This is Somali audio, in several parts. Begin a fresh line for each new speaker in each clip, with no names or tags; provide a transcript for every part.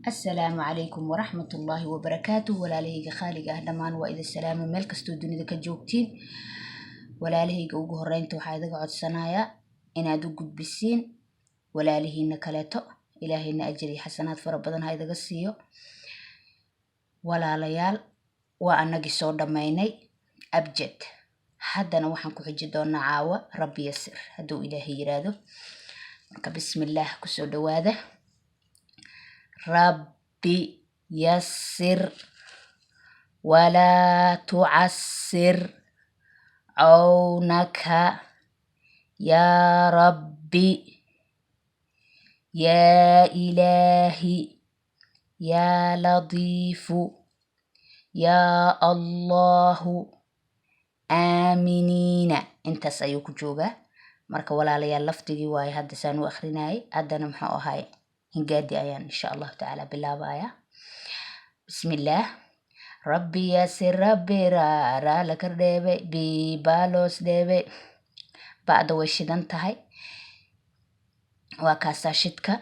Asalaamu calaykum waraxmatullaahi wabarakaatuh. Walaalahayga khaaliga ah dhammaan waa idin salaama meel kastoo dunida ka joogtiin. Walaalahayga, ugu horeynta waxaa idaga codsanayaa inaad u gudbisiin walaalihiina kaleeto. Ilaahayna ajir iyo xasanaad fara badan ha idaga siiyo. Walaalayaal, waa anagii soo dhammaynay abjad, haddana waxaan ku xiji doonaa caawa Rabbi yasir, hadduu Ilaahay yiraahdo. Marka bismillaah, kusoo dhawaada. Rabbi yasir walaa tucasir cawnaka yaa Rabbi, yaa Ilaahi, yaa Latiifu, yaa Allahu, aaminiina. Intaas ayuu ku joogaa. Marka walaalayaal, lafdigii waaye hadda saan u akrinayay. Haddana muxuu ahay, hingaadi ayaan insha Allahu tacaala bilaabaya. Bismillaah. Rabbi yasir, rabbi ra, ra la kordheebay, bi baa loos dheebay, ba'da way shidan tahay, waa kaasaa shidka.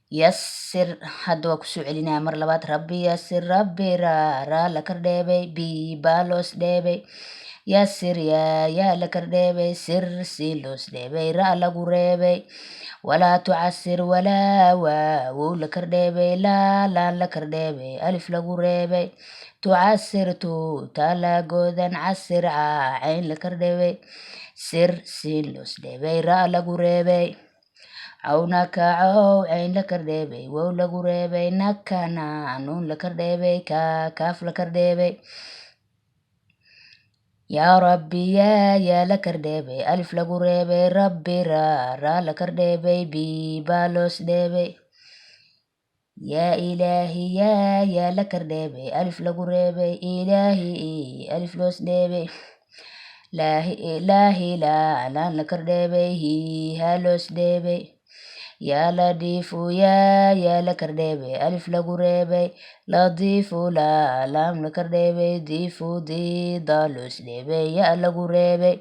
Yasir, hadda waa kusoo celinaya mar labaad. Rabbi yasir, rabbi ra, ra la kordheebay, bi baa loos dheebay, yasir, yaa, yaa la kordheebay, sir, siin loos dheebay, ra lagu reebay, walaa tucasir, walaa, waa wow la kordheebay, laa, laan la kordheebay, alif lagu reebay, tucasir, tu, taa la godan, casir, caa, cayn la kordheebay, sir, siin loos dheebay, ra lagu reebay, cawnaka, cow, cayn la kordheebay, wow lagu reebay, nakana, nuun la kordheebay, ka, kaaf la kordheebay, yaa Rabbi, yaa, yaa la kordheebay, alif lagu reebay, rabbi, ra, ra la kordheebay, bi baa loos dheebay, yaa Ilaahi, yaa, yaa la kordheebay, alif lagu reebay, Ilaahi, alif loos dheebay, laahi, laahi, laa, laan la kordheebay, hi, ha loos dheebay, yaa Ladiifu, yaa, yaa la kordheebay, alif lagu reebay, ladiifu, laa, laam la kordheebay, diifu, diida loos dheebay, yaa lagu reebay,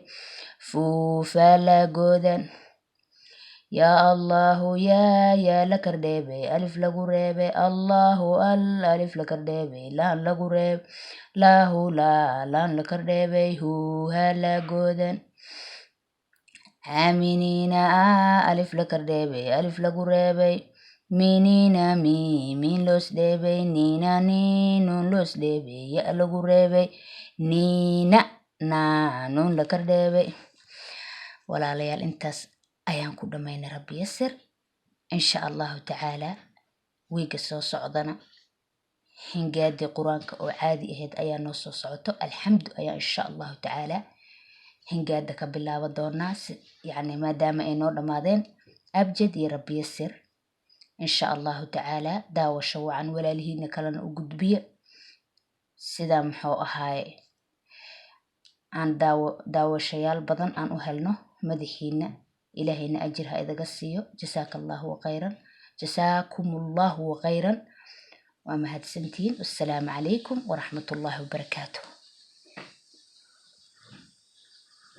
fuufa la godan, yaa Allahu, yaa, yaa la kordheebay, alif lagu reebay, Allahu, al, alif la kordheebay, laan lagu reeb, laahu, laa, laan la kordheebay, huuha la godan, aaminiina, a, alif la kordheebay, alif lagu reebay, miniina, mi, miin loos dheebay, niina, ni, nuun loos dheebay, ya lagu reebay, niina, naa, nuun la kordheebay. Walaalayaal, intaas ayaan ku dhammaynay Rabbi yasir. Insha Allahu tacaala, wiiga soo socdana hingaadii Qur-aanka oo caadi ahayd ayaa noo soo socoto. Alxamdu ayaa insha Allahu tacaala hingaada ka bilaaba doonaa, yacni maadaama ay noo dhammaadeen abjad iyo Rabbi yasir, insha Allahu tacaala. Daawasho wacan, walaalihiina kalena u gudbiya. Sidaa muxuu ahaaye, aan daawashayaal badan aan u helno madaxiina. Ilaahayna ajir ha idaga siiyo. Jasaaka Allahu khayran, jasaakum Allahu khayran, waa mahadsantihiin. Wassalaamu calaykum waraxmatullaahi wabarakaatuh.